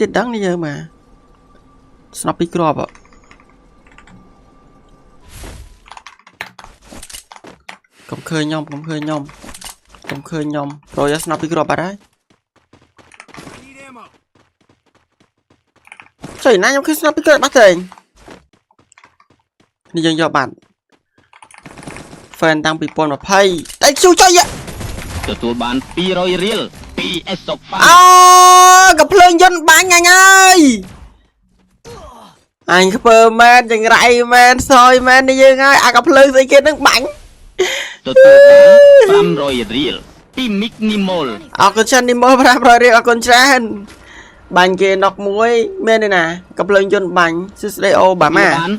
ទៀតដឹងនេះយើងបាទស្នប់ពីគ្រាប់កុំឃើញខ្ញុំកុំឃើញខ្ញុំកុំឃើញខ្ញុំប្រូយកស្នប់ពីគ្រាប់បាត់ហើយ Need ammo. ចុយណាខ្ញុំឃើញស្នប់ពីគ្រាប់បាត់ទេនេះយើងយកបាត់ fan តាំងពី2020តែជូចុយ ទទួលបាន200រៀលពីអេសុផា អូកំភ្លើងយន្តបាញ់អញហើយអញខ្ពើមែនចង្រៃមែនសយមែននេះយើងហើយអាកំភ្លើងស្អីគេនឹងបាញ់ ទទួលបាន500រៀលពីមីកនីម៉ូល អរគុណច្រើននីម៉ូល500រៀលអរគុណច្រើនបាញ់គេណុកមួយមែនទេណាកំភ្លើងយន្តបាញ់សួស្ដីអូបាម៉ា បាន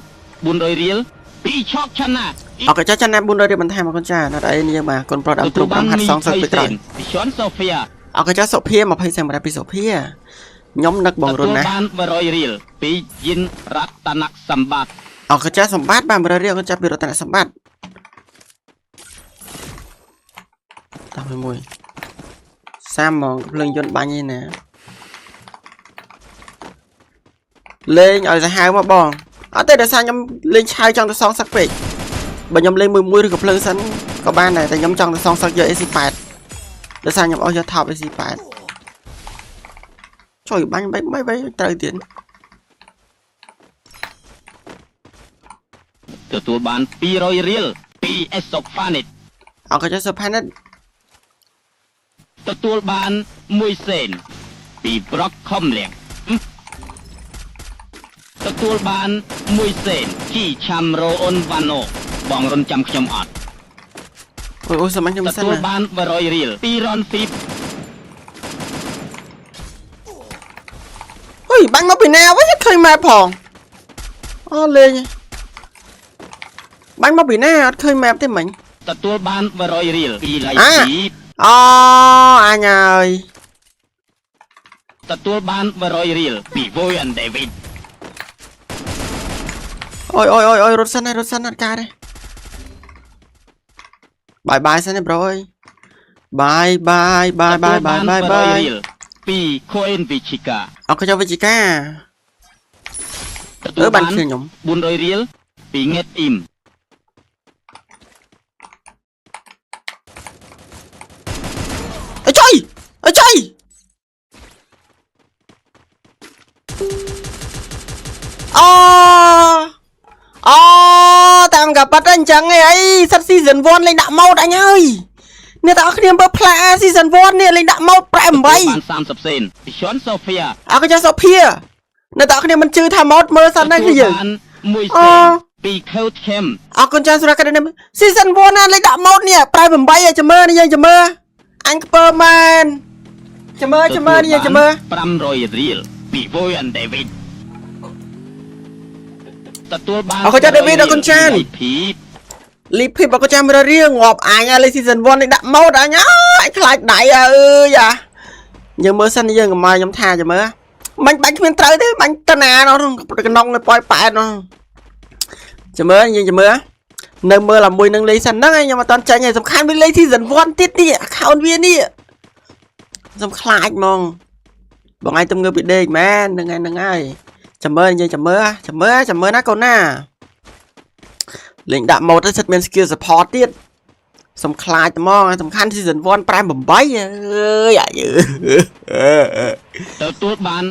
400រៀលពីឆកឆាណា អរគុណចាស់ណា400រៀលបន្ថែមអរគុណចាស់អត់អីនេះយើងបាទគុណប្រុសដើមទ្រូប5ហាត់សងសឹកពីក្រោយ ពីឈុនសូហ្វីយ៉ា អរគុណចាស់សុភា20សែនពីសុភាខ្ញុំនឹកបងរុនណា ទទួលបាន100រៀលពីយិនរតនសម្បត្តិ អរគុណចាស់សម្បត្តិបាទ100រៀលអរគុណចាស់ពីរតនសម្បត្តិតោះមួយសាមហ្មងកំភ្លើងយន្តបាញ់ឯណាលេងឲ្យសាហាវមកបងអត់ទេដោយសារខ្ញុំលេងឆាវចង់ទៅសងសឹកពេកបើខ្ញុំលេងមួយមួយឬក៏ភ្លើងសិនក៏បានដែរតែខ្ញុំចង់ទៅសងសឹកយក AC8 ដោយសារខ្ញុំអស់យក top AC8 ជួយបាញ់បីបីបីត្រូវទៀត ទទួលបាន200រៀលពីអេសុផានិត អរគុណចាស់សុផានិត ទទួលបាន1សេនពីប្រុកខំលៀងទទួលបាន1សេនជីឆាំរ៉ូអុនវ៉ាណូបងរុនចាំខ្ញុំអត់ អូយអូយសមខ្ញុំ ទ សិនណា ទួលបាន100រៀលពីរ៉ុនហ្វីប ហុយបាញ់មកពីណាវិញអត់ឃើញម៉ែផងអូលេងបាញ់មកពីណាអត់ឃើញម៉ែទេមិញ ទទួលបាន100រៀលពីឡៃ អា ស៊ី អូអញហើយ ទទួលបាន100រៀលពីវយអានដេវីត អូយអូយអូយអូយរត់សិនហើយរត់សិនអត់ការទេបាយបាយសិនទេប្រូអើយបាយបាយបាយបាយបាយបាយបាយ រៀលពីខូអេនវិឈិកា អរគុណចាស់វិជ្ជកា ទទួល អឺបានឃើញខ្ញុំ 400រៀលពីងេតអ៊ីម អើចុយអើចុយអូអូតាមកាប៉ាត់អញ្ចឹងឯងអីសិត season 1លេងដាក់ម៉ូតអញហើយអ្នកទាំងអស់គ្នាមើលផ្លា season 1នេះលេងដាក់ម៉ូតប្រែ ទទួល 8 បាន30សេនពីឈុនសូហ្វីយ៉ា អរគុណចាស់សុភាអ្នកទាំងអស់គ្នាមិនជឿថាម៉ូតមើលសិនណាគឺយើង បាន1 អូ សេនពីខេវខេម អរគុណចាស់សម្រាប់ការនេះ season 1ណាលេងដាក់ម៉ូតនេះប្រែ8ឲ្យចាំមើលនេះយើងចាំមើលអញខ្ពើមែនចាំមើលចាំមើលនេះយើងចាំមើល 500រៀលពីវយអានដេវីតទទួលបាន អរគុណចាស់ David អរគុណចាស់ ភី លីភីបក៏ចាំររៀងងាប់អញលេ season 1នេះដាក់ម៉ូតអញអើយខ្លាចដៃអើយអាយើងមើលសិនយើងកុំឲ្យខ្ញុំថាចាំមើលបាញ់បាញ់គ្មានត្រូវទេបាញ់តណានោះកណ្ដុងនៅប៉ោយប៉ែតនោះចាំមើលយើងចាំមើលនៅមើលអាមួយនឹងលេងសិនហ្នឹងឯងខ្ញុំអត់តន់ចាញ់ទេសំខាន់វាលេង season 1ទៀតនេះ account វានេះខ្ញុំខ្លាចហ្មងបងឯងទៅងើបពីដេកមែនហ្នឹងហើយហ្នឹងហើយចាំមើលយើងចាំមើលចាំមើលចាំមើលណាកូនណា លេងដាក់ម៉ូតទៅសិតមាន skill support ទៀតសំខ្លាចត្មងសំខាន់ season 1ប្រែ8អើយអាយ ទទួលបាន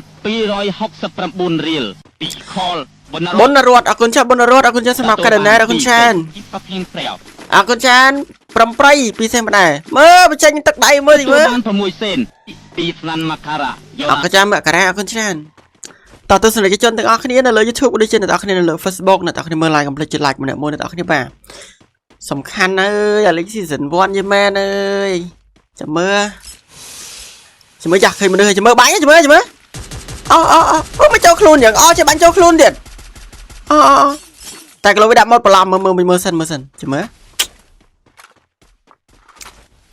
269រៀលពីខលបុន បុនរតអរគុណចាស់បុនរតអរគុណចាស់សម្រាប់ការណែអរគុណច្រើន ពីប៉ាភៀងប្រែវ អរគុណច្រើនប្រំប្រៃពីសេះម្ដែរមើលបញ្ចេញទឹកដៃមើលតិច ទទួល មើល បាន6សេនពីស្នានមកការ៉ា អរគុណចាស់មកការ៉ាអរគុណច្រើនតោះទស្សនិកជនទាំងអស់គ្នានៅលើ YouTube ក៏ដូចជាអ្នកទាំងអស់គ្នានៅលើ Facebook អ្នកទាំងអស់គ្នាមើល like កុំភ្លេចចុច like ម្នាក់មួយអ្នកទាំងអស់គ្នាបាទសំខាន់អើយអាលេខ season 1យីមែនអើយចាំមើលចាំមើលយ៉ាស់ឃើញមនុស្សហើយចាំមើលបាញ់ចាំមើលចាំមើលអូអូអូអូមកចូលខ្លួនយ៉ាងអូចេះបាញ់ចូលខ្លួនទៀតអូអូអូតែក្លោវាដាក់មកបន្លំមើលមើលមើលសិនមើលសិនចាំមើល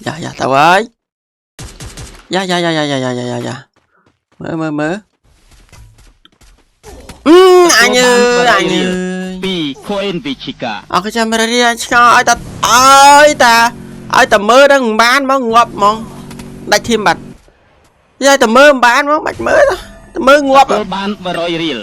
យ៉ាយ៉ាតើហើយយ៉ាយ៉ាយ៉ាយ៉ាយ៉ាយ៉ាយ៉ាយ៉ាមើលមើលមើលអឺអញអើយអញអើយ ពីខូអេនវិឈិកា អរគុណចាំរីឆ្ងល់ឲ្យតាឲ្យតាឲ្យតាមើលដល់មិនបានហ្មងងាប់ហ្មងដាច់ធីមបាត់យាយតាមើលមិនបានហ្មងបាច់មើល មើលងាប់ ទទួលបាន100រៀល។